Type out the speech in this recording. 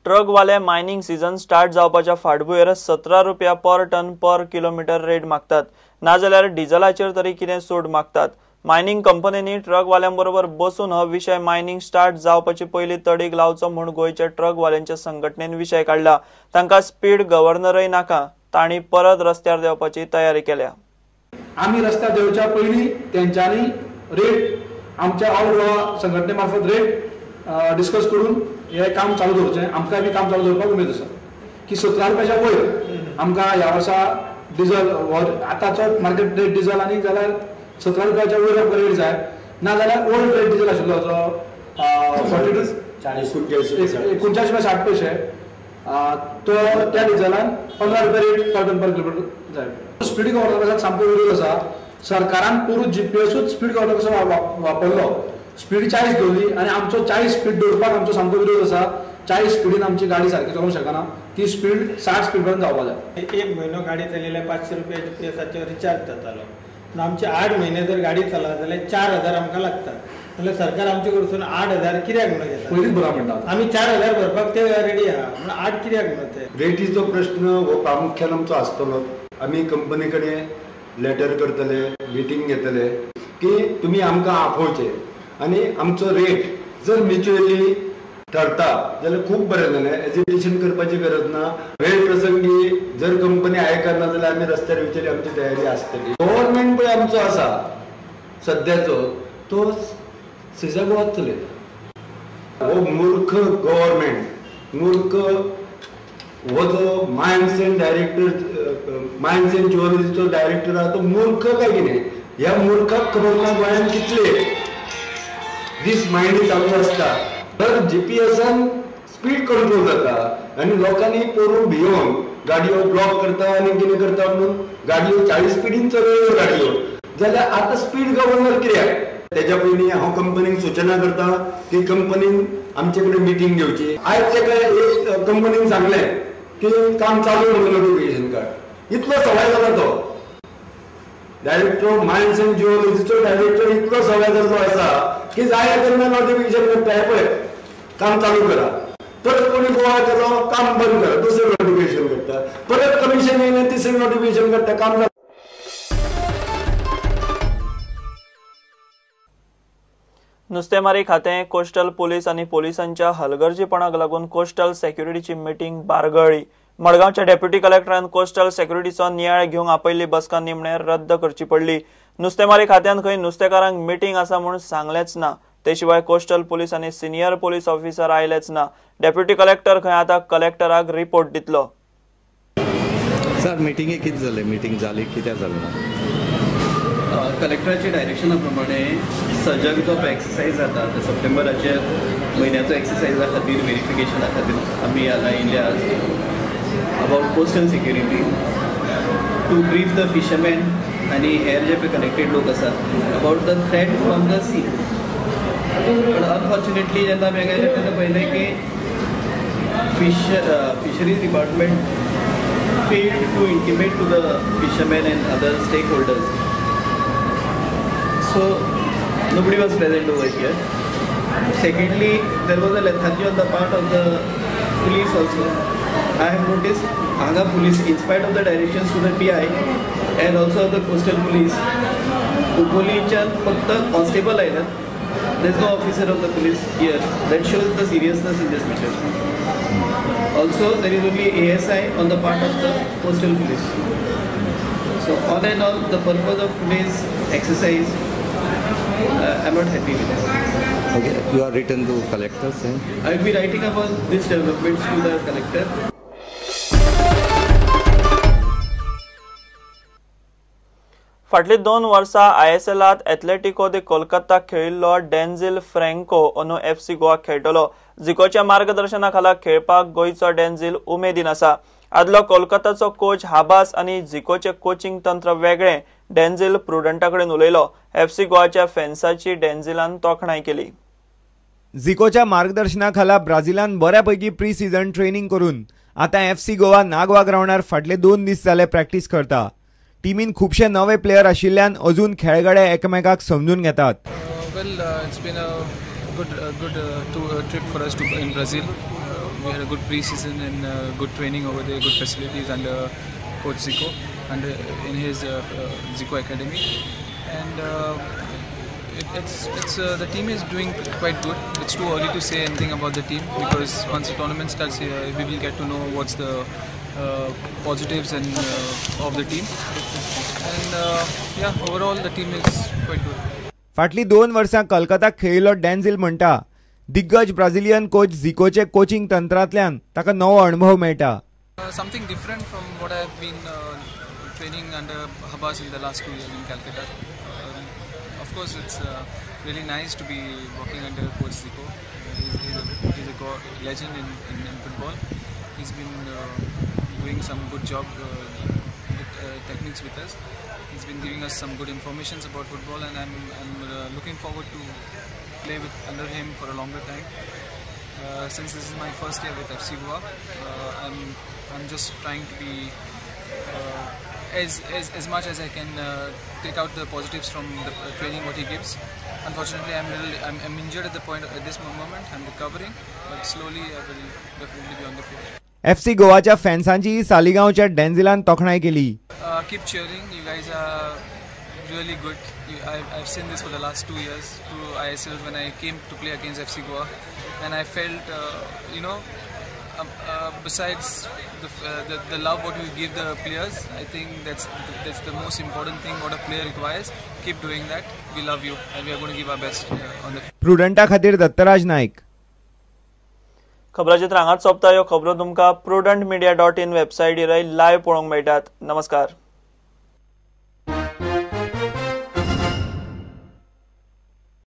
ट्रकवाले mining season start जावपाच्या फाटभुंयेर 17 रुपया पर ton पर kilometre rate मागतात, नाजाल्यार डिझलाचेर तरी कितें सूट मागतात। मायनिंग कंपनींनी ट्रकवाल्यांबरोबर बसून हो विशय मायनिंग स्टार्ट जावपाचे पयलीं तडीक लावचो म्हूण गोंयच्या ट्रकवाल्यांच्या संघटनेन विशय काडला। तांकां स्पीड गव्हर्नरय नाका, तांणी परत रस्त्यार देंवपाची तयारी केल्या। आमी रस्त्यार देंवच्या पयलीं तेंच्यांनी रेट आमच्या ऑल गोवा संघटने मार्फत रेट डिस्कस करून हे काम चालू दवरचें। आमकां बी काम चालू दवरपाक उमेद आसा की 17 रुपयाच्या वयर आमकां ह्या वर्सा डिझल आतांचो मार्केट रेट डिझल आनी जाल्यार 17 रुपयाच्या वयर आमकां रेट जाय, ना जाल्यार ओल्ड रेट डिझल आशिल्लो जो 42 39 रुपया 60 पयशे तो त्या डिझलान 15 रुपया रेट पर टन पर किलोमिटर जाय। स्पीड गव्हर्नराक सामको विरोध आसा। सरकारान पोरूं जीपीएसूच स्पीड गव्हर्नर कसो वापरलो, स्पीड 40 दवरली आनी आमचो 40 स्पीड दवरपाक आमचो सामको विरोध आसा। 40 स्पिडीन आमची गाडी सारकी चलोवंक शकना, ती स्पीड 60 स्पीड पर्यंत जावपाक जाय। एक म्हयनो गाडी चलयल्यार 500 रुपया जीपीएसाचेर रिचार्ज जातालो, पूण आमचे 8 म्हयने जर गाडी चला जाल्यार 4000 आमकां लागतात। जाल्यार सरकार आमचे कडसून 8000 कित्याक म्हणून घेता? पयलींच बरा म्हणटा आमी 4000 भरपाक ते रेडी आहा, म्हणून 8 कित्याक म्हणून ते? रेटीचो प्रश्न हो प्रामुख्यान आमचो आसतलो। आमी कंपनी कडेन लेटर करतले, मिटींग घेतले की तुमी आमकां आपोवचे आनी आमचो रेट जर म्युच्युअली ठरता जाल्यार खूब बरें जालें, एजिटेशन करपाची गरज ना। वेळ प्रसंगी जर कंपनी आयकना जाल्यार आमी रस्त्यार येवची आमची तयारी आसतली। गव्हर्मेंट पळय आमचो आसा सद्याचो तो सिजा गोवाक चलयता। हो मूर्ख गव्हर्मेंट, मूर्ख हो जो mines and director, mines and ज्युएलरीचो डायरेक्टर आसा तो मूर्ख काय कितें? ह्या मूर्खाक खबर ना गोंयांत कितले दीस मायणी चालू आसता। तर जीपीएसान स्पीड कंट्रोल जाता आनी लोकांनी पोरून भियोवन गाडयो ब्लॉक करता आनी कितें करता म्हणून गाडयो 40 स्पिडीन चलयल्यो गाडयो, जाल्यार आतां स्पीड गव्हर्नर कित्याक? तेज्या पयलीं हांव कंपनीक सुचना करता की कंपनीन आमचे कडेन मिटींग घेवची। आयज ताका एक कंपनीन सांगलें की काम चालू म्हणून नोटिफिकेशन कार्ड, इतलो सवाय जाला तो डायरेक्टर मायन्स एंड ज्युएलरीचो डायरेक्टर इतलो सवाय जाल्लो आसा की जाय तेन्ना नोटिफिकेशन काडटा, हें पळय काम चालू करा, परत कोणी गोवा केलो काम बंद करा, दुसरें नोटिफिकेशन काडटा, परत कमिशन येयलें तिसरें नोटिफिकेशन काडटा, काम। नुस्तेमारी खातें, कोस्टल पुलीस आनी पोलिसांच्या हलगर्जीपणाक लागून कोस्टल सेक्युरिटीची मिटींग बारगळ्ळी। मडगांवच्या डेप्युटी कलेक्टरान कोस्टल सेक्युरिटीचो नियाळ घेवंक आपयल्ली बसका निमणे रद्द करची पडली। नुस्तेमारी खात्यान खंय नुस्तेकारांक मिटींग आसा म्हूण सांगलेंच ना, ते शिवाय कोस्टल पुलीस आनी सिनियर पोलीस ऑफिसर आयलेच ना। डेप्युटी कलेक्टर खंय आतां कलेक्टराक रिपोर्ट दितलो। सर, मिटिंगे कितें जालें? मिटींग जाली कित्याक जालें ना? कलेक्टराच्या डायरेक्शना प्रमाणे सजग जो एक्सरसाइज जाता ते सप्टेंबराच्या म्हयन्याचो एक्सरसाइजा खातीर वेरिफिकेशना खातीर आमी हांगा येयल्या about coastal security to brief the fisherman आनी हेर जे पळय कनेक्टेड लोक आसात about the threat from the sea. पण अनफॉर्च्युनेटली जेन्ना आमी हांगा येयले तेन्ना पळयलें की fisheries department failed to intimate to the fishermen and other stakeholders. So nobody was present over here. Secondly, there was a lethargy on the part of the police also. I have noticed Hanga police, in spite of the directions to the PI and also the coastal police, Upolichan फक्त constable आयला. There is no officer of the police here. That shows the seriousness in this matter. Also, there is only ASI on the part of the coastal police. So all in all, the purpose of today's exercise, I'm not happy with it. Okay, you are written to collectors? Eh? I will be writing about these developments to the collector. फाटली 2 वर्सां आयएसएलांत Atletico दे Kolkata खेळिल्लो डेन्झिल Franco अंदू FC Goa खेळटलो। झिकोच्या मार्गदर्शना खाला खेळपाक गोंयचो डेन्झिल उमेदीन आसा। आदलो कोलकाताचो कोच हाबास आनी झिकोचें कोचिंग तंत्र वेगळें डेन्झिल प्रुडंटा कडेन उलयलो। एफसी गोवाच्या फॅन्साची डेन्झिलान तोखणाय केली। झिकोच्या मार्गदर्शना खाला ब्राझिलान बऱ्यापैकी प्री सीझन ट्रेनिंग करून आतां एफसी गोवा नागवा ग्रावंडार फाटले 2 दीस जाले प्रॅक्टीस करता। टीमीन खूबशे नवे प्लेयर आशिल्ल्यान अजून खेळगडे एकमेकाक समजून घेतात। Well, it's been a good trip for us to in Brazil. We had a good pre-season and good training over there, good facilities under Coach Zico, under in his Zico Academy, and it's the team is doing quite good. It's too early to say anything about the team because once the tournament starts, we will get to know what's the positives and of the team. And yeah, overall the team is quite good. फाटली 2 वर्सां कलकत्ताक खेळिल्लो डॅन्झिल म्हणटा दिग्गज Brazilian coach झिकोचे coaching तंत्रांतल्यान ताका नवो अणभव मेळटा. Something different from what I have been training under Habas in the last 2 years in Calcutta. Of course, it's really nice to be working under Coach Zico. He's a legend in football. He's been doing some good job with techniques with us. He's been giving us some good information about football, and I'm looking forward to play with under him for a longer time. Since this is my first year with FC Goa, I'm just trying to be as much as I can take out the positives from the training what he gives. Unfortunately, I'm injured at the point at this moment. I'm recovering, but slowly I will definitely be on the field. FC गोवाच्या फॅन्सांची सालिगांवच्या डॅन्झिलान तोखणाय केली. Keep cheering. You guys are really good. I've seen this for the last 2 years, 2 ISLs when I came to play against FC Goa, and I felt, besides the love what you give the players, I think that's the most important thing what a player requires. Keep doing that. We love you, and we are going to give our best on the. प्रुडंटा खातीर दत्तराज नाईक. खबराचित्र हांगाच सोंपता. ह्यो खबरो तुमकां prudentmedia.in वेबसायटीर live पळोवंक मेळटात. नमस्कार.